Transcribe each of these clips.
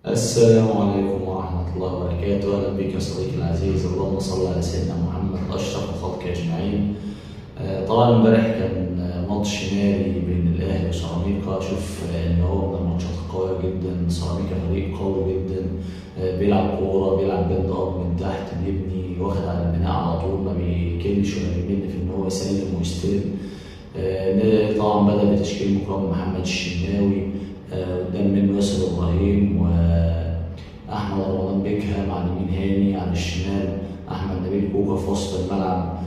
السلام عليكم ورحمة الله وبركاته. أهلا بك يا صديقي العزيز، اللهم صل على سيدنا محمد أشرف الخلق أجمعين. طبعا امبارح كان ماتش ناري بين الأهلي وسيراميكا. شوف إن هو من الماتشات القوية جدا. سيراميكا فريق قوي جدا، بيلعب كورة، بيلعب build up من تحت، بيبني، واخد على البناء على طول، ما بيكلش ولا بيمل في إن هو يسلم ويستلم. طبعا بدأ بتشكيل مكون محمد الشناوي، قدام منه ياسر إبراهيم وأحمد رمضان بيكهام، على اليمين هاني، على الشمال أحمد نبيل كوكا، في وسط الملعب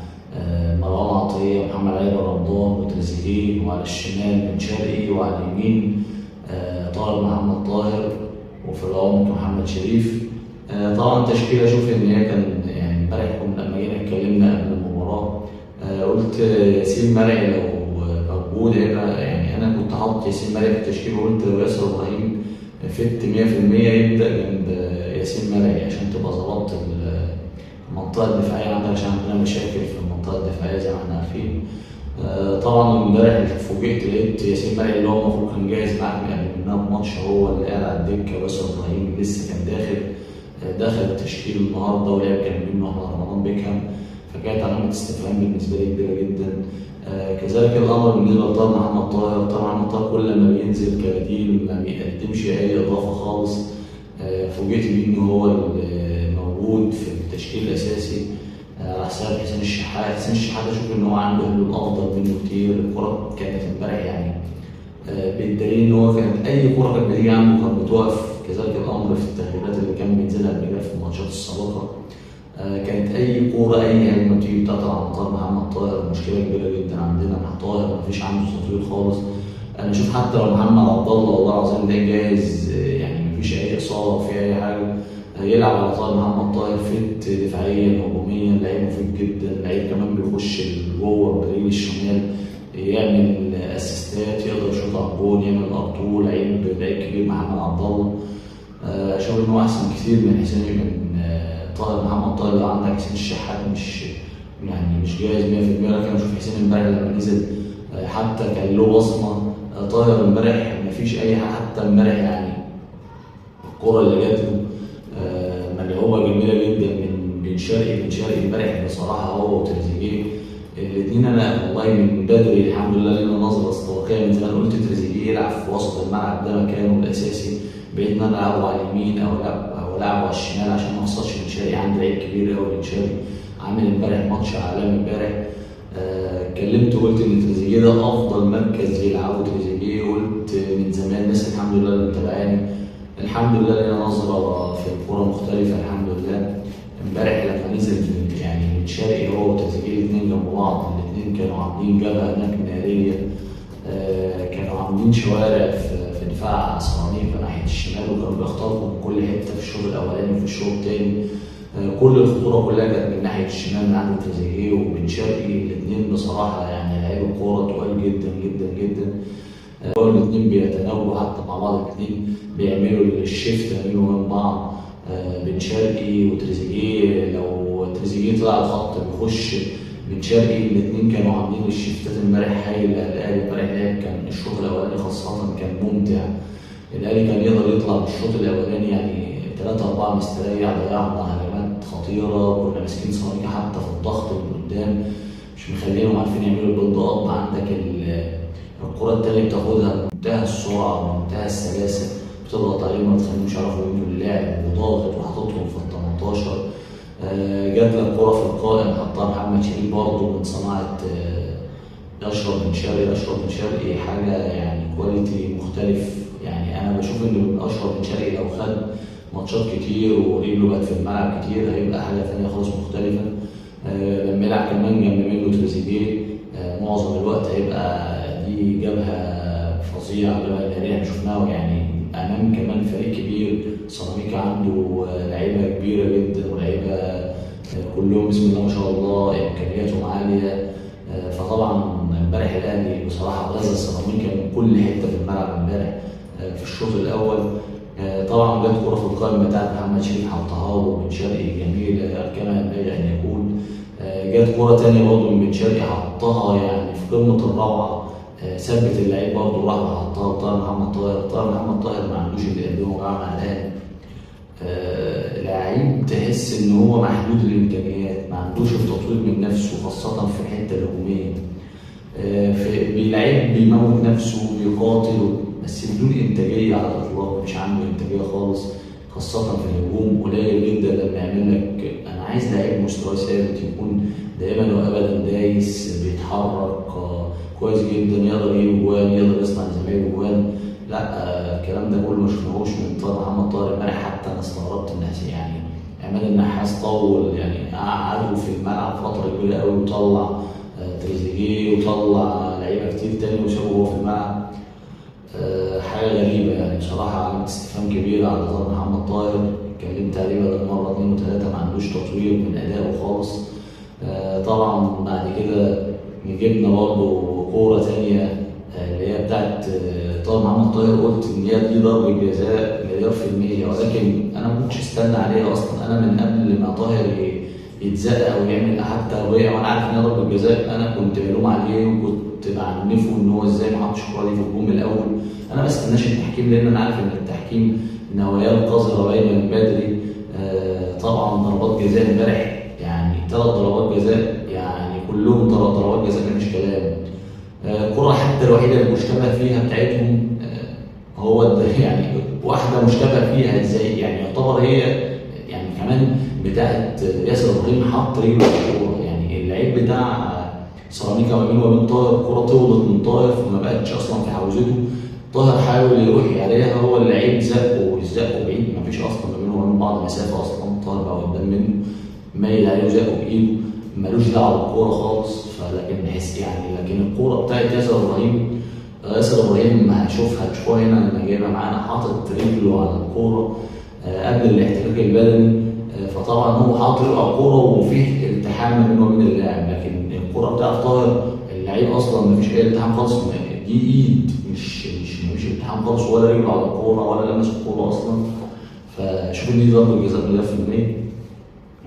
مروان عطية، محمد علي رمضان وتريزيجيه، وعلى الشمال بن شرقي، وعلى اليمين طاهر محمد طاهر، وفي العمق محمد شريف. طبعا تشكيلة أشوف إن هي كان يعني امبارح كنا لما جينا اتكلمنا قبل المباراة قلت ياسين مرعي لو موجود هيبقى، يعني أنا كنت حاطط ياسين مرعي في التشكيل، وقلت لو ياسر إبراهيم فت 100% يبدأ جنب ياسين مرعي عشان تبقى ظبطت المنطقة الدفاعية عندنا، عشان عندنا مشاكل في المنطقة الدفاعية زي ما احنا عارفين. طبعا امبارح فوجئت لقيت ياسين مرعي اللي هو المفروض كان جاهز معاك من قبل منها بماتش هو اللي قاعد على الدكة، وياسر إبراهيم لسه كان داخل التشكيل النهارده ولعب جنب منه أحمد رمضان بيكهام، فكانت علامة استفهام بالنسبة لي كبيرة جدا. كذلك الأمر بالنسبة لطاهر محمد طاهر. طاهر محمد طاهر كل لما بينزل كبديل ما بيقدمش أي إضافة خالص. فوجئت بيه إن هو موجود في التشكيل الأساسي على حساب حسين الشحات. حسين الشحات أشوف إن هو عنده حلول أفضل منه كتير. الكرة كانت امبارح يعني بالدليل إن هو كانت أي كرة كانت بتيجي عنده كانت بتوقف. كذلك الأمر في التغييرات اللي كان بينزلها قبل كده في الماتشات السابقة، كانت أي كورة أي هجمة بتيجي بتقطع عن طاهر محمد طاهر. مشكلة كبيرة جدا عندنا مع طاهر، مفيش عنده تطوير خالص. أنا أشوف حتى لو محمد عبد الله والله العظيم ده جاهز، يعني مفيش أي إصابة في أي حاجة، يلعب على طاهر محمد طاهر، فت دفاعيا هجوميا، لعيب مفيد جدا، لعيب كمان بيخش جوه برجل الشمال يعمل اسيستات، يقدر يشوط على الجون، يعمل ار2، لعيب كبير محمد عبد الله. اشوف ان هو احسن كتير من حسين، من طاهر محمد طاهر. لو عندك حسين الشحات مش يعني مش جاهز 100%، لكن اشوف حسين امبارح لما نزل حتى كان له بصمة. طاهر امبارح مفيش اي حاجة، حتى امبارح يعني الكره اللي جات له ملعوبه جميلة جدا من بن شرقي. بن شرقي امبارح بصراحة هو وتريزيجيه الاثنين، انا والله من بدري الحمد لله لنا نظره استباقية من زمان، قلت تريزيجيه يلعب في وسط الملعب، ده مكانه الاساسي، بعيد ان انا العبه على اليمين او العبه على الشمال عشان ما اخسرش بن شرقي. عندي لعيب كبير قوي بن شرقي، عامل امبارح ماتش عالمي امبارح. اتكلمت وقلت ان تريزيجيه ده افضل مركز يلعبه تريزيجيه، قلت من زمان، الناس الحمد لله اللي متابعاني الحمد لله لنا نظره في الكورة مختلفة الحمد لله. امبارح لما نزل يعني بن شرقي هو وتريزيجيه الاثنين جنب بعض، الاثنين كانوا عاملين جبهة هناك نارية، كانوا عاملين شوارع في دفاع سيراميكا ناحية الشمال، وكانوا بيخترقوا من كل حتة في الشوط الاولاني وفي الشوط الثاني. كل الخطورة كلها كانت من ناحية الشمال من عند تريزيجيه وبن شرقي. الاثنين بصراحة يعني لعيبة كورة تقال جدا جدا جدا، الاثنين بيتناوبوا حتى مع بعض، الاثنين بيعملوا ال shift ما بينهم وبين بعض. بن شرقي وتريزيجيه، لو تريزيجيه طلع الخط بيخش بن شرقي، الاثنين كانوا عاملين الشيفتات امبارح هايلة. الاهلي امبارح لعب، كان الشوط الاولاني خاصة كان ممتع. الاهلي كان يقدر يطلع بالشوط الاولاني يعني 3-4 مستريح، ضيعنا هجمات خطيرة، كنا ماسكين سيراميكا حتى في الضغط من قدام، مش مخلينهم عارفين يعملوا ال build up. عندك الكره الثانية بتاخدها بمنتهى السرعة ومنتهى السلاسة، بتضغط عليهم ما تخليهمش يعرفوا يبنوا اللعب، وضاغط وحاططهم في ال 18. جات لك كرة في القائم حطها محمد شريف برضه من صناعة أشرف بن شرقي. أشرف بن شرقي حاجة يعني quality مختلف، يعني أنا بشوف إن أشرف بن شرقي لو خد ماتشات كتير ورجله بقت في الملعب كتير هيبقى حاجة تانية خالص مختلفة. لما يلعب كمان جنب منه تريزيجيه معظم الوقت هيبقى دي جبهة فظيعة، جبهة نارية احنا شفناها يعني أمام كمان فريق كبير. سيراميكا عنده لعيبة كبيرة جدا ولعيبة كلهم بسم الله ما شاء الله إمكانياتهم عالية، فطبعا امبارح الاهلي بصراحة غزا سيراميكا من كل حتة في الملعب امبارح في الشوط الاول. طبعا جت كره في القائم بتاعت محمد شريف حطها له بن شرقي جميلة كما ينبغي ان يكون. جت كره ثانية برضه من بن شرقي حطها يعني في قمة الروعة، ثبت اللعيب برضه وراح وحطها لطاهر محمد طاهر. طاهر محمد طاهر ما عندوش اللي يقدمه مع الاهلي، لعيب تحس ان هو محدود الامكانيات، ما عندوش التطوير من نفسه خاصة في الحتة الهجومية. لعيب بيموت نفسه وبيقاتل بس بدون انتاجية على الاطلاق، مش عنده انتاجية خالص خاصة في الهجوم. قليل جدا لما يعمل لك، انا عايز لعيب مستواه ثابت يكون دايما وابدا دايس، بيتحرك كويس جدا، يقدر يجيب جوان، يقدر يصنع لزمايله جوان. لا الكلام ده كله ما شفناهوش من طاهر محمد طاهر امبارح. حتى انا استغربت ان يعني عماد النحاس طول، يعني قعدوا في الملعب فترة كبيرة قوي وطلع تريزيجيه وطلع لعيبة كتير تاني وسابوه هو في الملعب. حاجة غريبة يعني بصراحة، علامة استفهام كبيرة على طاهر محمد طاهر. اتكلمت عليه بدل مرة 2 و3، ما عندوش تطوير من ادائه خالص. طبعا بعد كده جبنا برضه كورة تانية اللي هي بتاعت طاهر محمد طاهر، قلت ان هي دي ضربه جزاء 100%، ولكن انا ما كنتش استنى عليها اصلا. انا من قبل ما طاهر يتزق او يعمل حتى وقع وانا عارف ان هي ضربه جزاء، انا كنت بلوم عليه وكنت بعنفه ان هو ازاي ما حطش الكورة دي في الجون من الاول. انا ما استناش التحكيم لان انا عارف ان التحكيم نواياه القذرة باينة من بدري. طبعا ضربات جزاء امبارح يعني 3 ضربات جزاء، يعني كلهم 3 ضربات جزاء مفيش كلام. الكرة حتى الوحيدة اللي مشتبه فيها بتاعتهم هو يعني واحدة مشتبه فيها ازاي، يعني يعتبر هي يعني كمان بتاعت ياسر ابراهيم حط رجله في الكورة، يعني اللعيب بتاع سيراميكا ما بينه وبين طاهر الكورة طولت من طاهر فما بقتش اصلا في حوزته. طاهر حاول يروح عليها، هو اللعيب زقه وزقه بعيد، ما فيش اصلا ما بينه وبين بعض مسافة اصلا، طاهر بقى قدام منه مايل عليه وزقه بايده، ملوش دعوه بالكورة خالص. فلكن نحس يعني، لكن الكورة بتاعت ياسر ابراهيم، ياسر ابراهيم هتشوفها هنا لما جايبها معانا، حاطط رجله على الكورة قبل الاحتكاك البدني، فطبعا هو حاطط رجله على الكورة وفيه التحام ما بينه وبين اللاعب. لكن الكورة بتاعت طاهر اللعيب اصلا ما فيش اي التحام خالص، دي ايد مش مفيش التحام خالص، ولا رجله على الكورة ولا لمس الكورة اصلا. فشوف ان دي ضربه جزاء 100%،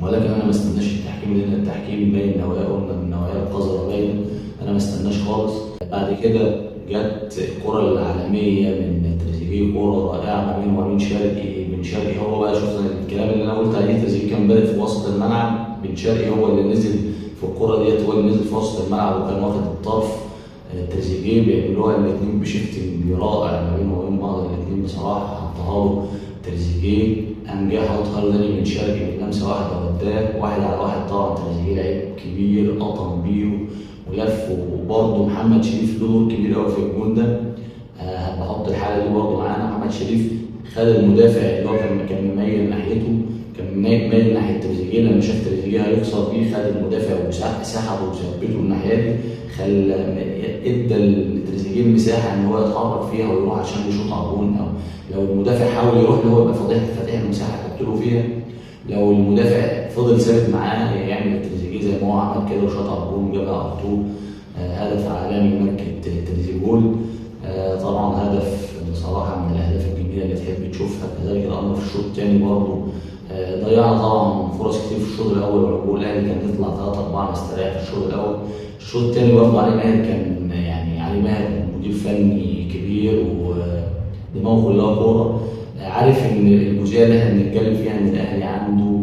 ولكن انا ما استناش التحكيم لان التحكيم باين نوايا، قلنا ان نوايا القذرة باينة، انا ما استناش خالص. بعد كده جت الكره العالمية من تريزيجيه، كره رائعة ما بينه وبين شرقي. بن شرقي هو بقى شفت الكلام اللي انا قلت عليه، تريزيجيه كان بادئ في وسط الملعب، بن شرقي هو اللي نزل في الكره ديت، هو اللي نزل في وسط الملعب وكان واخد الطرف. تريزيجيه بيعملوها الاثنين ب shifting رائع ما بينهم وبين بعض الاثنين بصراحة، حطها له تريزيجيه قام جاي حاططها له تاني بن شرقي من لمسه واحدة وداه 1 على 1. طبعا تريزيجيه لعيب كبير قطم بيه ولف، وبرده محمد شريف له دور كبير قوي في الجون ده. هبحط الحالة دي برده معانا. محمد شريف خد المدافع اللي هو كان مميل ناحيته، كان مايل ناحية تريزيجيه، لما شاف تريزيجيه هيخسر بيه خد المدافع وسحبه وثبته الناحية دي، خلى ادى لتريزيجيه المساحة ان هو يتحرك فيها ويروح عشان يشوط على الجون، او لو المدافع حاول يروح له هو يبقى فاتح المساحة يحط له فيها. لو المدافع فضل ثابت معاه يعمل تريزيجيه زي ما هو عمل كده وشاط على الجون وجابها على طول. هدف عالمي ماركة تريزيجول، طبعا هدف بصراحة من الاهداف الجميلة اللي تحب تشوفها. كذلك الامر في الشوط الثاني برضه، ضيعنا طبعا فرص كتير في الشوط الاول، والجول الاهلي كان يطلع 3-4 مستريح في الشوط الاول. الشوط الثاني برضه علي ماهر كان يعني علي ماهر مدير فني كبير ودماغه كلها كورة، عارف ان الجزئية اللي احنا بنتكلم فيها ان الاهلي عنده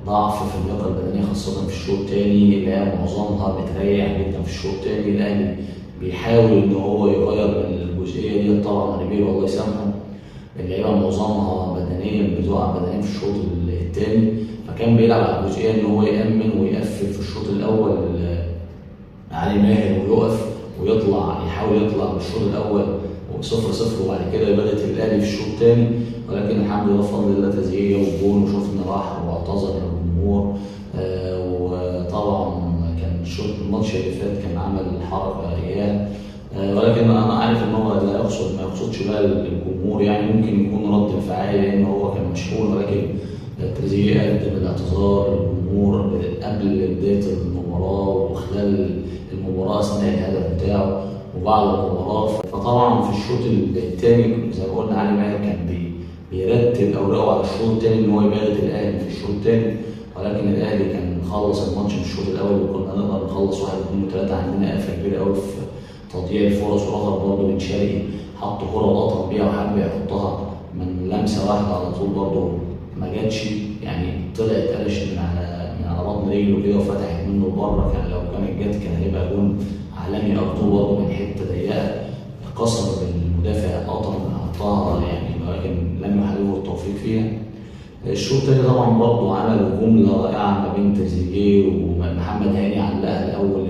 ضعف في اللياقة البدنية خاصة في الشوط الثاني، اللعيبة معظمها بتريح جدا في الشوط الثاني. الاهلي بيحاول ان هو يغير من الجزئية دي، طبعا ريبيرو الله يسامحه اللعيبة معظمها بدنيا بتقع بدنيا في الشوط الثاني، فكان بيلعب على الجزئية ان هو يامن ويقفل في الشوط الاول علي ماهر ويقف ويطلع، يحاول يطلع من الشوط الاول 0-0، وبعد كده بدات الاهلي في الشوط الثاني. ولكن الحمد لله بفضل الله تريزيجيه وجون، وشفنا راح واعتذر للجمهور. وطبعا كان الشوط الماتش اللي فات كان عمل حركة اياه، ولكن انا عارف ان هو لا يقصد، ما يقصدش بقى الجمهور، يعني ممكن يكون رد انفعالي لان هو كان مشغول، ولكن تريزيجيه قدم الاعتذار للجمهور. الجمهور قبل بداية المباراة وخلال المباراة اثناء الهدف بتاعه وبعد المباراة. فطبعا في الشوط الثاني زي ما قلنا علي ماهر كان بيرتب اوراقه على الشوط الثاني ان هو يباغت الاهلي في الشوط الثاني، ولكن الاهلي كان خلص الماتش من الشوط الاول، وكنا نقدر نخلص 1 2 3. عندنا قفله كبيرة قوي في تضييع الفرص، ورغم برضه بن شرقي حط كره وقطم بيها وحب يحطها من لمسه واحدة على طول برضه ما جاتش، يعني طلعت قلشت من على بطن رجله كده وفتحت منه بره. كان لو كانت جت كان هيبقى جون عالمي. ارتو برضه من حتة ضيقه كسر المدافع قطم حطها يعني، ولكن لم يحالفه التوفيق فيها. الشوط الثاني طبعا برضه عملوا جملة رائعة ما بين تريزيجيه ومحمد هاني، علقها الاول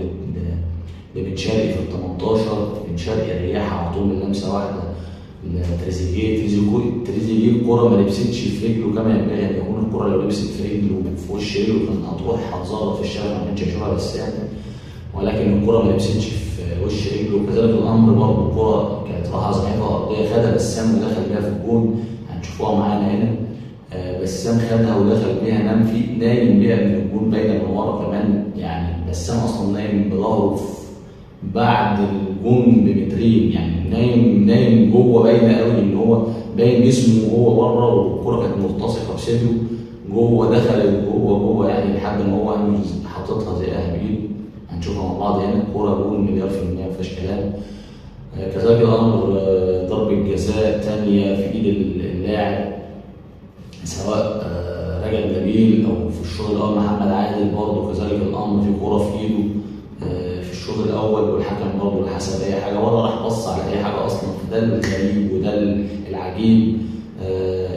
لبن شرقي في ال 18، بن شرقي ريحها على طول من لمسه واحدة لتريزيجيه. تريزيجيه الكره ما لبستش في رجله كما ينبغي ان يكون، الكره لو لبست في رجله في وش رجله كانت هتروح هتزغط في الشبكة، ما كانش هيشوفها بسام، ولكن الكره ما لبستش في وش رجله. وكذلك الامر برضه الكره كانت راحة زحفه ارضية، خدها بسام ودخل بيها في الجون، هنشوفوها معانا هنا. بسام خدها ودخل بيها، نام في نايم بيها من الجون باينة من ورا كمان، يعني بسام اصلا نايم بظهره بعد الجون بمترين، يعني نايم جوه، باينة قوي ان هو باين جسمه وهو بره، والكره كانت ملتصقة بصدره جوه، دخلت جوه يعني لحد ما هو حاططها زيها بايده. هنشوفها مع بعض هنا، الكورة جون 100% ما فيهاش كلام. كذلك الامر ضربه جزاء ثانية في ايد اللاعب سواء رجب نبيل او في الشوط الاول محمد عادل، برضه كذلك الامر في كورة في ايده في الشوط الاول، والحكم برضه لا حسب اي حاجة ولا راح بص على اي حاجة اصلا. فده الغريب وده العجيب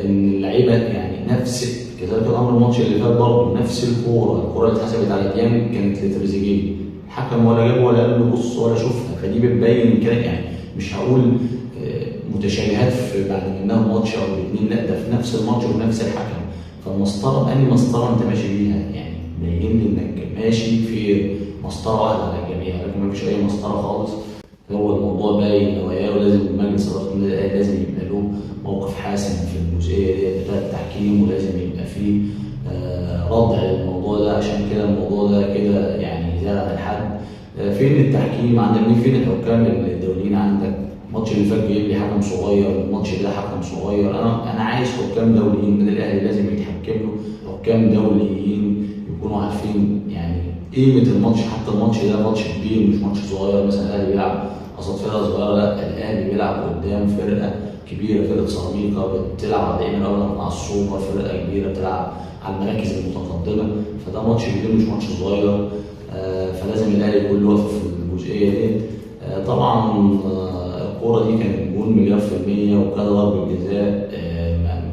ان اللعيبة يعني نفس كذلك الامر الماتش اللي فات برضه نفس الكورة اللي اتحسبت على ديانج كانت لتريزيجيه، الحكم ولا جاب ولا قال له بص ولا شوفها. فدي بتبين كده يعني، مش هقول متشابهات في بعد منها ماتش او الاثنين، لا ده في نفس الماتش ونفس الحكم. فالمسطره انهي مسطرة انت ماشي بيها؟ يعني بين لي انك ماشي في مسطرة واحدة على الجميع، لكن مفيش اي مسطرة خالص. هو الموضوع باين نواياه، ولازم مجلس ادارة النادي الاهلي لازم يبقى له موقف حاسم في الجزئية دي بتاع التحكيم، ولازم يبقى فيه ردع للموضوع ده، عشان كده الموضوع ده كده يعني زاد عن الحد. فين التحكيم عندك؟ مين فين الحكام الدوليين عندك؟ الماتش اللي فات جايب لي حكم صغير، الماتش ده حكم صغير. انا عايز حكام دوليين، النادي الاهلي لازم يتحكم له حكام دوليين يكونوا عارفين يعني قيمة الماتش. حتى الماتش ده ماتش كبير مش ماتش صغير، مثلا الاهلي بيلعب قصاد فرقه صغيرة، لا الاهلي بيلعب قدام فرقه كبيرة، فرقه سيراميكا بتلعب على دائما الاول مع السوبر، فرقه كبيرة بتلعب على المراكز المتقدمة، فده ماتش كبير مش ماتش صغير. فلازم الاهلي يكون له وقفه في الجزئية دي. طبعا الكورة دي كانت جون 100% وكذا ضربه جزاء،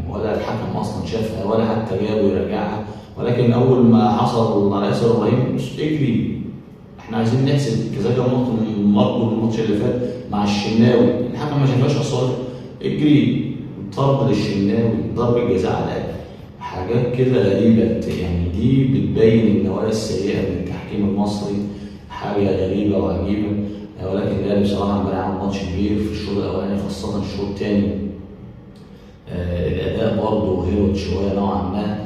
ولا الحكم اصلا شافها ولا حتى جابه يراجعها، ولكن اول ما حصل على ياسر ابراهيم اجري، احنا عايزين نحسب. كذلك برضه الماتش اللي فات مع الشناوي الحكم ما شافهاش اصلا، اجري طرد للشناوي، ضربه جزاء على الاهلي. حاجات كده غريبة يعني، دي بتبين النوايا السيئة من التحكيم المصري، حاجة غريبة وعجيبه. ولكن الاهلي بصراحة امبارح عمل ماتش كبير في الشوط الاولاني، خاصة الشوط الثاني الاداء برضه هبط شوية نوعا ما.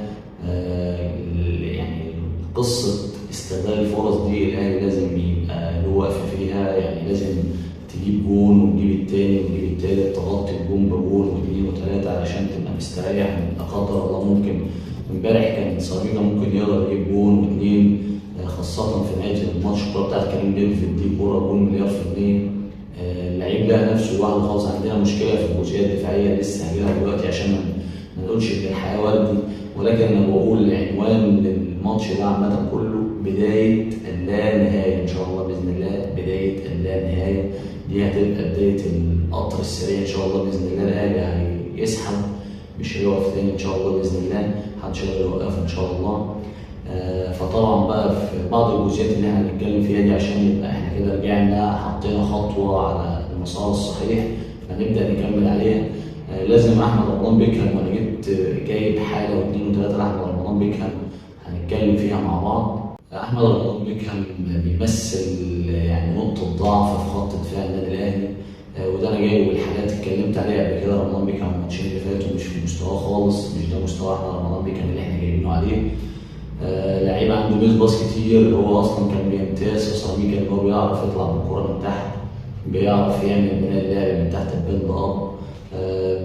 يعني قصة استغلال الفرص دي الاهلي لازم يبقى له وقفه فيها، يعني لازم تجيب جون وتجيب الثاني وتجيب الثالث، تغطي الجون بجون واثنين وثلاثة علشان تبقى مستريح. لا قدر الله ممكن امبارح كان سيراميكا ممكن يقدر يجيب جون واثنين، خاصة في نهاية الماتش الكورة بتاعت كريم ديفيد دي كورة جون 100%. اللعيب لقى نفسه لوحده خالص. عندنا مشكلة في الجزئية الدفاعية لسه هجيلها دلوقتي عشان ما نقولش إن الحياة وردي، ولكن أنا بقول عنوان للماتش ده عامة كله بداية اللا نهاية إن شاء الله بإذن الله. بداية اللا نهاية دي هتبقى بداية القطر السريع إن شاء الله بإذن الله. الأهلي هيسحب مش هيقف تاني إن شاء الله بإذن الله، محدش هيقدر يوقفه إن شاء الله. فطبعا بقى في بعض الجزئيات اللي احنا هنتكلم فيها دي عشان يبقى احنا كده رجعنا حطينا خطوة على المسار الصحيح فنبدا نكمل عليها. لازم احمد رمضان بيكهام، وانا جبت جايب حاله واثنين وثلاثة لاحمد رمضان بيكهام هنتكلم فيها مع بعض. احمد رمضان بيكهام بيمثل يعني نقطة ضعف في خط دفاع النادي الاهلي، وده انا جايب الحالات اتكلمت عليها قبل كده. رمضان بيكهام الماتشين اللي فاتوا مش في مستواه خالص، مش ده مستوى احمد رمضان بيكهام اللي احنا جايبينه عليه. لعيب عنده miss pass كتير، هو اصلا كان بيمتاز في سيراميكا ان هو بيعرف يطلع بالكرة من تحت، بيعرف يعمل بناء اللعب من تحت ال build up،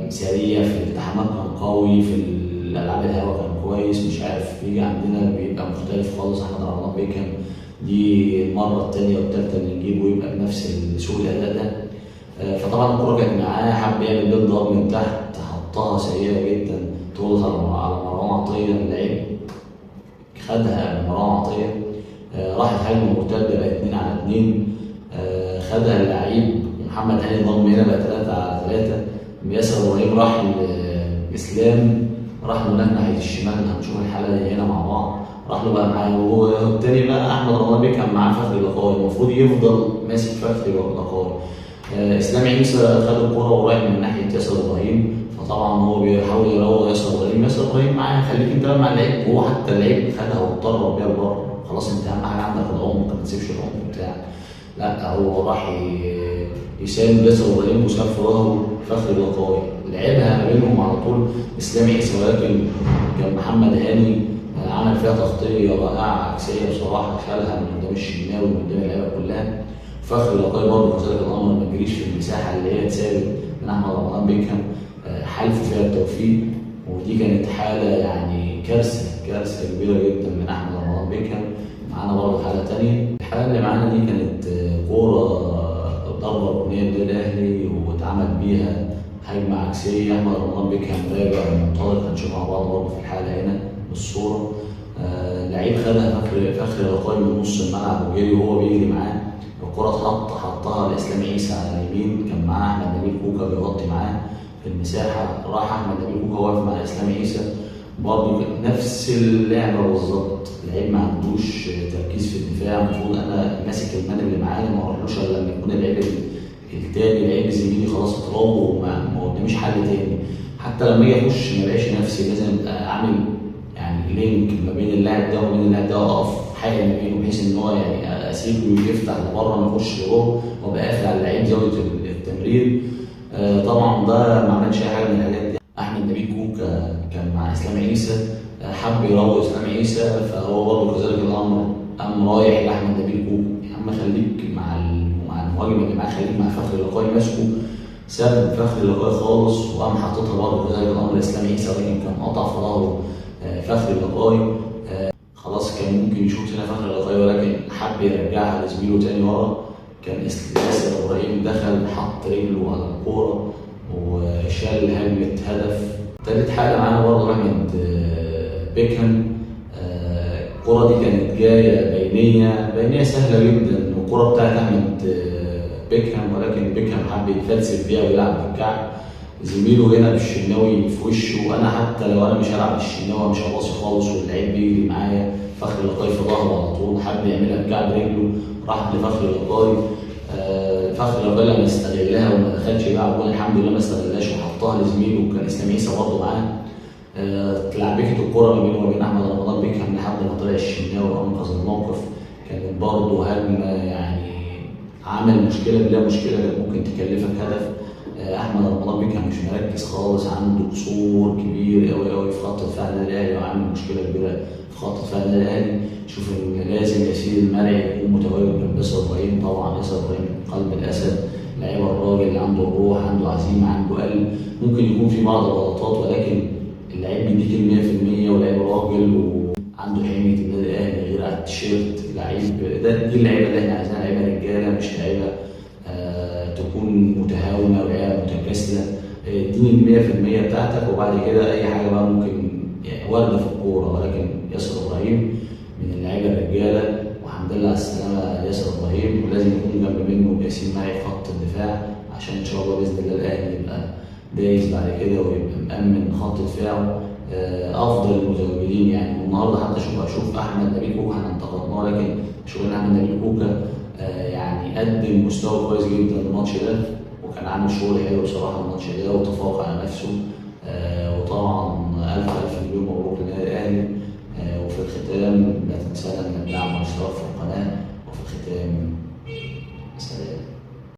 سريع في الالتحامات، كان قوي في الالعاب الهواء، كان كويس. مش عارف بيجي عندنا بيبقى مختلف خالص. احمد رمضان بيكهام دي المرة الثانية والثالثة اللي نجيبه يبقى بنفس سوء الاداء ده. فطبعا الكره كانت معاه، حب يعمل build up من تحت، حطها سيئه جدا، طولت على مروان عطية، اللعيب خدها من مروان عطية، راحت هجمة مرتدة بقت 2-2، خدها اللعيب محمد هاني ضم هنا بقى 3-3. ياسر ابراهيم راح لاسلام، راح له هناك ناحية الشمال، هنشوف الحالة دي هنا مع بعض، راح له بقى معاه. والتاني بقى احمد رمضان بيكهام معاه فخري لقاي، المفروض يفضل ماسك فخري لقاي. اسلام عيسى خد الكورة ورايح من ناحية ياسر ابراهيم، فطبعا هو بيحاول يراوغ ياسر ابراهيم، ياسر ابراهيم معاه، خليك انت مع اللعيب، وهو حتى اللعيب خدها واتطرب بيها لبره، خلاص انت اهم حاجة عندك العمق، ما تسيبش العمق بتاعك. لا هو راح يساند ياسر ابراهيم وساب في ظهره فخري لقاي، لعبها ما بينهم على طول اسلام عيسى، ولكن كان محمد هاني عمل فيها تغطيه رائعة عكسية بصراحة، شالها من قدام الشناوي ومن قدام اللعيبة كلها. فخري لقاي برضه كذلك الامر، ما تجريش في المساحة اللي هي اتسابت من احمد رمضان بيكهام، حالفه فيها التوفيق، ودي كانت حاله يعني كارثة، كارثة كبيرة جدا من احمد رمضان بيكهام. معانا برضه حاله ثانية، الحالة اللي معانا دي كانت كورة ضربه ركنيه للنادي الاهلي واتعمل بيها هجمة عكسية، احمد رمضان بيكهام راجع ومنطلق، هنشوف مع بعض برضه في الحالة هنا بالصورة. لعيب خدها فخري لقاي من نص الملعب وجري وهو بيجري معاه، الكرة اتحط حطها لإسلام عيسى على اليمين، كان معاه أحمد نبيل كوكا بيغطي معاه في المساحة، راح أحمد نبيل كوكا واقف مع إسلام عيسى برضه نفس اللعبة بالظبط، لعيب ما عندوش تركيز في الدفاع، المفروض أنا ماسك ال man اللي معايا ما أروحلوش إلا لما يكون اللعيب التاني لعيب زميلي خلاص اتراوغ وما قداميش حل تاني، حتى لما أجي أخش ما بقاش نفسي، لازم أبقى أعمل يعني link ما بين اللاعب ده وما بين اللاعب ده، أقف حاجة ما بينه بحيث ان هو يعني اسيبه يفتح لبره ما يخش لجوه، وابقى قافل على اللعيب زاوية التمرير. طبعا ده ما عملش اي حاجة من الحاجات دي. احمد نبيل كوكا كان مع اسلام عيسى، حب يراوغ اسلام عيسى، فهو برضه كذلك الامر قام رايح لاحمد نبيل كوكا، يا عم خليك مع المهاجم اللي معاك، خليك مع فخري لقاي، ماسكه، ساب فخري لقاي خالص وقام حاططها برضه كذلك الامر اسلام عيسى، ولكن كان قطع في ظهره فخري لقاي. خلاص كان ممكن يشوط هنا فخري لقاي، ولكن حب يرجعها لزميله تاني ورا، كان ياسر ابراهيم دخل حط رجله على الكورة وشال هجمة هدف. تالت حاله معانا برضه احمد بيكهام، الكورة دي كانت جاية بينيه، بينيه سهلة جدا، والكوره بتاعت احمد بيكهام، ولكن بيكهام حب يتفلسف بيها ويلعب بالكعب، زميله هنا بالشناوي في وشه، انا حتى لو انا مش هلعب بالشناوي مش هباصي خالص واللعيب بيجري معايا، فخري لقاي في ظهره على طول، حب يعملها بكعب رجله، راح لفخري لقاي، فخري لقاي لما استغلها وما دخلش بقى جون، الحمد لله ما استغلهاش وحطها لزميله، وكان اسلام عيسى برضه معاه. اتلعبكت الكورة ما بينه وما بين احمد رمضان بيكهام لحد ما طلع الشناوي وانقذ الموقف. كانت برضه هجمة يعني عمل مشكلة بلا مشكلة، كانت ممكن تكلفك هدف. احمد رمضان بيكهام مش مركز خالص، عنده قصور كبير قوي قوي في خط دفاع النادي الاهلي، وعامل مشكلة كبيرة في خط دفاع النادي الاهلي. شوف ان لازم ياسين المرعي يكون متواجد جنب ياسر ابراهيم، طبعا ياسر ابراهيم قلب الاسد، لعيب الراجل اللي عنده الروح، عنده عزيمة، عنده قلب، ممكن يكون في بعض الغلطات ولكن اللعيب بيديك ال 100%، ولعيب راجل وعنده حمية النادي الاهلي غير على التيشيرت، لعيب ده، دي اللعيبة اللي احنا عايزينها، لعيبة رجاله مش لعيبة تكون متهاونه ولعيبة متكاسله. اديني ال 100% بتاعتك وبعد كده اي حاجة بقى ممكن يعني وارده في الكورة، ولكن ياسر ابراهيم من اللعيبة الرجالة، والحمد لله على السلامة ياسر ابراهيم، ولازم يكون جنب منه ياسين مرعي في خط الدفاع عشان ان شاء الله باذن الله الاهلي يبقى دايس بعد كده ويبقى مأمن خط دفاعه افضل المتواجدين يعني. والنهارده حتى اشوف احمد نبيل كوكا، احنا انتقدناه لكن شغلنا احمد نبيل كوكا يعني قدم مستوى كويس جدا الماتش ده، وكان عامل شغل حلو بصراحة الماتش ده وتفوق على نفسه. وطبعا الف الف مليون مبروك للنادي الاهلي. وفي الختام لا تنسانا من الدعم والاشتراك في القناة، وفي الختام سلام.